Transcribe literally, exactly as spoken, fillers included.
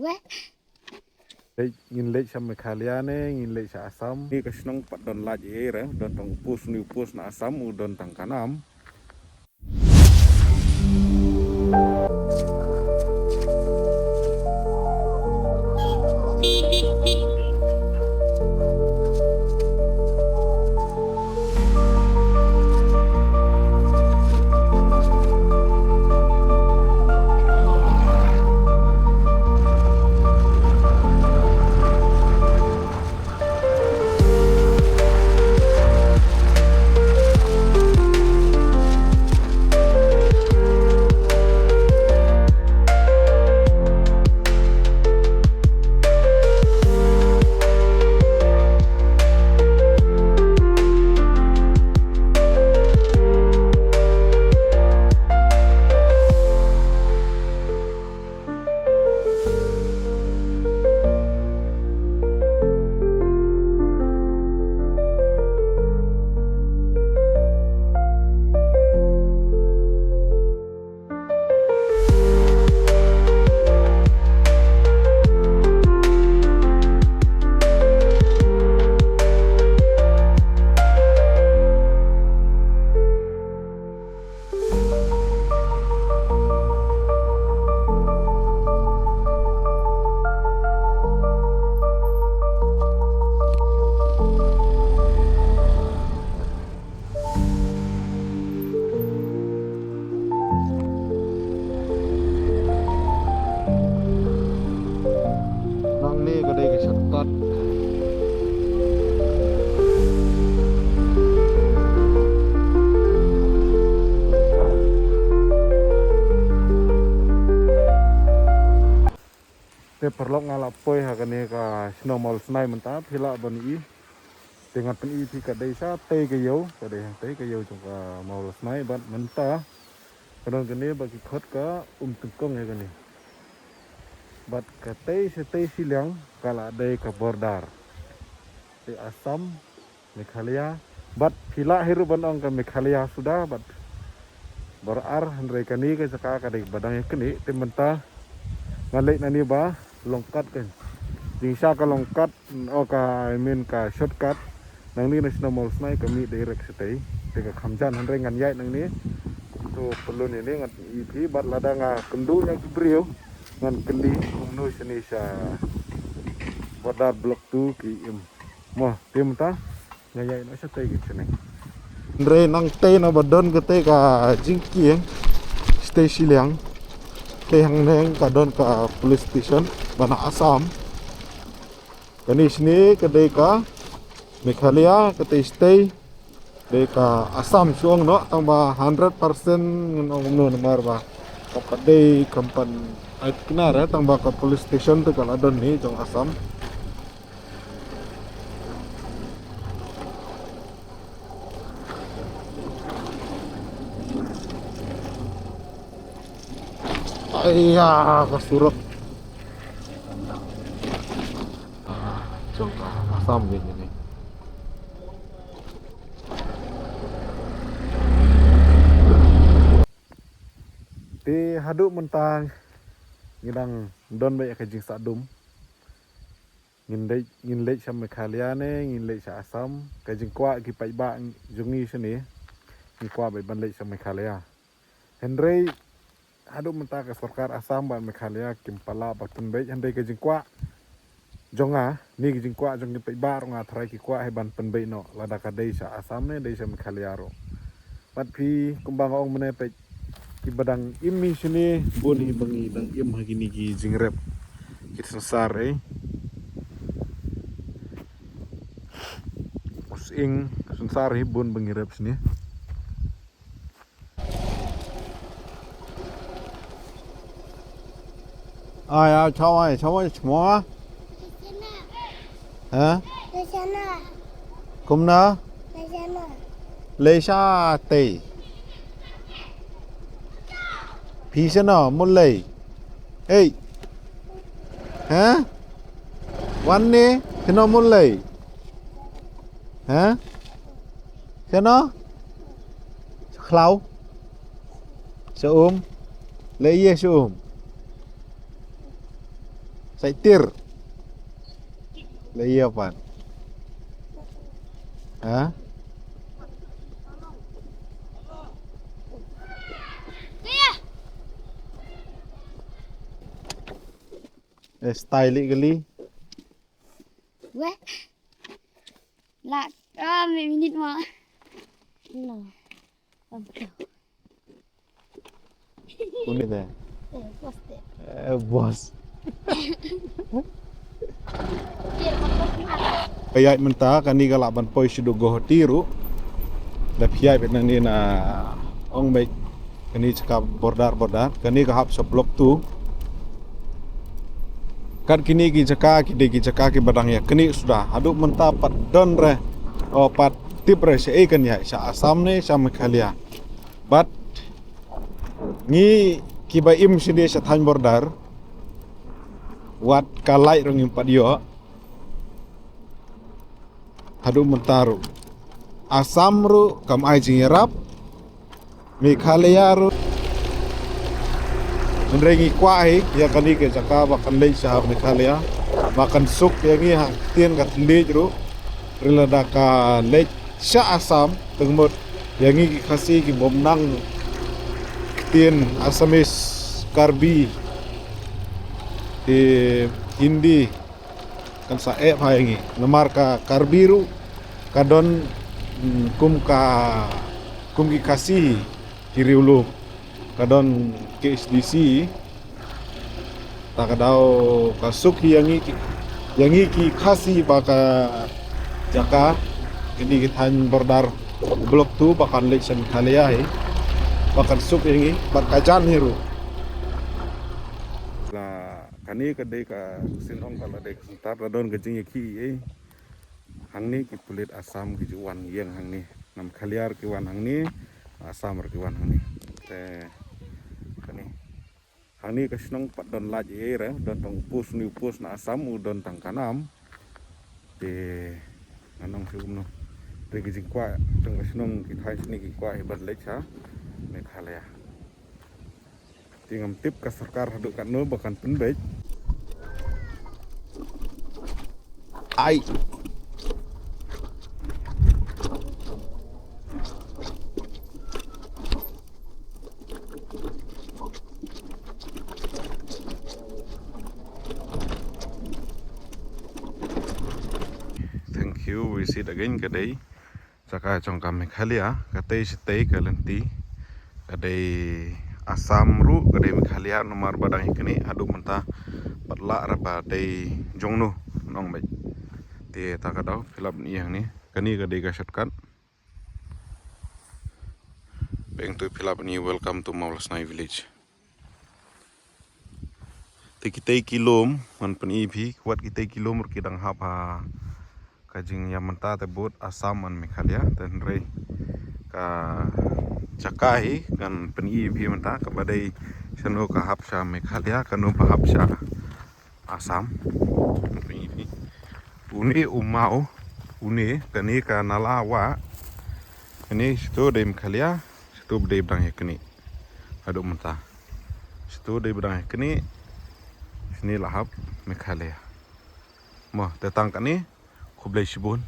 Leit, ngin leit sha Meghalaya ne ngin leit sha Assam? Ni ka shnong pat don lait ei re, don tang u post, ni u post na Assam, u don tang ka nam. Nangne ka dei ka shortcut. Te paralok, nga la poi ha kane ka shnong Mawlasnai mynta, phi lah ban i. Te ngan pyni phi ka dei shatei ka ïew, ka dei shatei ka ïew jong ka Mawlasnai, bad mynta ka don kane ba ki khot ka Umtyngkong ïa kane. Bad katei shatei shiliang ka la dei ka border. Te Assam, Meghalaya, bad phi lah hi ruh ban ong ka Meghalaya suda, bad baroh ar, hynrei kane ka jaka ka dei ba dang ïa kane. Te mynta ngan leit nangne ba long cut, ka jingshisha ka long cut, o ka, I mean, ka shortcut. Nangne na shnong Mawlasnai ka mih direct shatei. Te ka kham jan, hynrei ngan ïaid nangne. To pyllun ïa ne, ngan i phi, bad lada nga kynduh ïa ki briew, ngan kylli kumno shane sha border block two ki im. Mo, te mynta nga ïaid noh shatei ki shane. Hynrei nangtei na ba don katei ka jingkieng shatei shiliang, te hangne ka don ka police station ba na Assam. Kane shane ka dei ka Meghalaya, katei shatei dei ka Assam shuh noh, tang ba hundred percent ngan ong kumno namar ba ka pat dei kam pat ai knar, eh, tang ba ka police station te ka la don ne jong Assam. Aiya, ka surok. Ah, jong ka Assam ni ni. Te haduh mynta ngi dang don beit ïa ka jingsah dum. Ngin leit, ngin leit sha Meghalaya ne ngin leit sha Assam? Ka jingkwah ki paidbah jong ngi shane, ngi kwah beit ban leit sha Meghalaya. Hynrei haduh mynta ka sorkar Assam bad Meghalaya kim pat lah ban pynbeit, hynrei ka jingkwah jong nga ne ka jingkwah jong ki paidbah ruh, nga tharai ki kwah hi ban pynbeit noh lada ka dei sha Assam ne dei sha Meghalaya ruh. Bad phi, kumba nga ong mynne, peit kiba dang im hi shane, bun hi ba ngi dang im ha kine ki jingrep, ki synsar, eh. Us ing synsar hi bun ba ngi rep shane. Ai, ai, chawai, chawai, chmua. Ha? Kumna? Lei shatei. Phi shano mut lei? Ei. Ha? Wan ne, shano mut lei? Ha? Shano? Sha khlaw? Sha um? Lei ïa sha um? Saitir. La ïa pan. Ha? Eh, style kali. Weh. Lah, ah, minit ma. No. Uni de. Eh, boss. Payai mynta kani ka lah ban poi shudu Guwahati ruh. Da payai bit nani na ong bit kani jaka border border kani ka hap sa block two. Kat kini ki jaka ki dei ki jaka ki badang ïa kini suda haduh mynta pat don re. O pat tip re sha ei kan ïa sha Assam ne sha Meghalaya. Bad ngi kiba im shini sha thaiñ border wat ka lai rong im pat ïoh. Haduh mynta ruh Assam ruh kam ai jingïarap. Meghalaya ruh. Hynrei ngi kwah hi ïa kani ka jaka ba kan leit sha Meghalaya ba kan suk ïa ngi ha ktien ka thylliej ruh. Rilada ka leit sha Assam tengmut ïa ngi ki Khasi ki bym nang ktien Assamese Karbi ki Hindi kan sa eh pha ïa ngi. Namar ka Karbi ruh ka don kum ka kum ki Khasi ki riewlum ka don K H D C. Ta ka daw ka suk hi ïa ngi ki ïa ngi ki Khasi ba ka jaka kini ki thaiñ border block two ba kan leit sha Meghalaya hi ba kan suk ïa ngi ba ka jan hi ruh. La kani ka dei ka sien ong ka la dei ka sentar la don ka jingïakhih ei. Hangne ki pulit Assam ki ju wan ïeng hangne. Na Meghalaya ki wan hangne, Assam ki wan hangne. Te kani hangne ka shnong pat don lait ei re, don tang post ni post na Assam u don tang kanam. Te ngan ong shu kumno. Te ki jingkwah tang ka shnong ki thaiñ shini ki kwah hi ban leit sha Meghalaya. Te ngam tip ka sorkar haduh katno ba kan pynbeit. Ai. Thank you, visit again ka dei jaka jong ka Meghalaya, ka tei shatei ka lynti, ka dei Assam ruh, ka dei Meghalaya, namar ba dang ïa kane haduh mynta pat lah ra ba dei jong no nong beit. Te ta ka daw phi lah ban ïa hangne, kane ka dei ka shortcut. Beng tu phi lah ban ïa welcome to Mawlasnai village. Te kitei ki lum ngan pyni phi, wat kitei ki lum ruh ki dang hap ha ka jingïamynta te bad Assam and Meghalaya, te hynrei ka jaka hi ngan pyni phi mynta kaba dei shano ka hap sha Meghalaya, kano ba hap sha Assam. Ngan pyni phi. Une u maw, une kane ka nala wah, kane shito dei Meghalaya, shito dei ba dang ïa kane. Haduh mynta shito dei ba dang ïa kane, shane la hap Meghalaya. Mo, te tang kane, khublei shibun.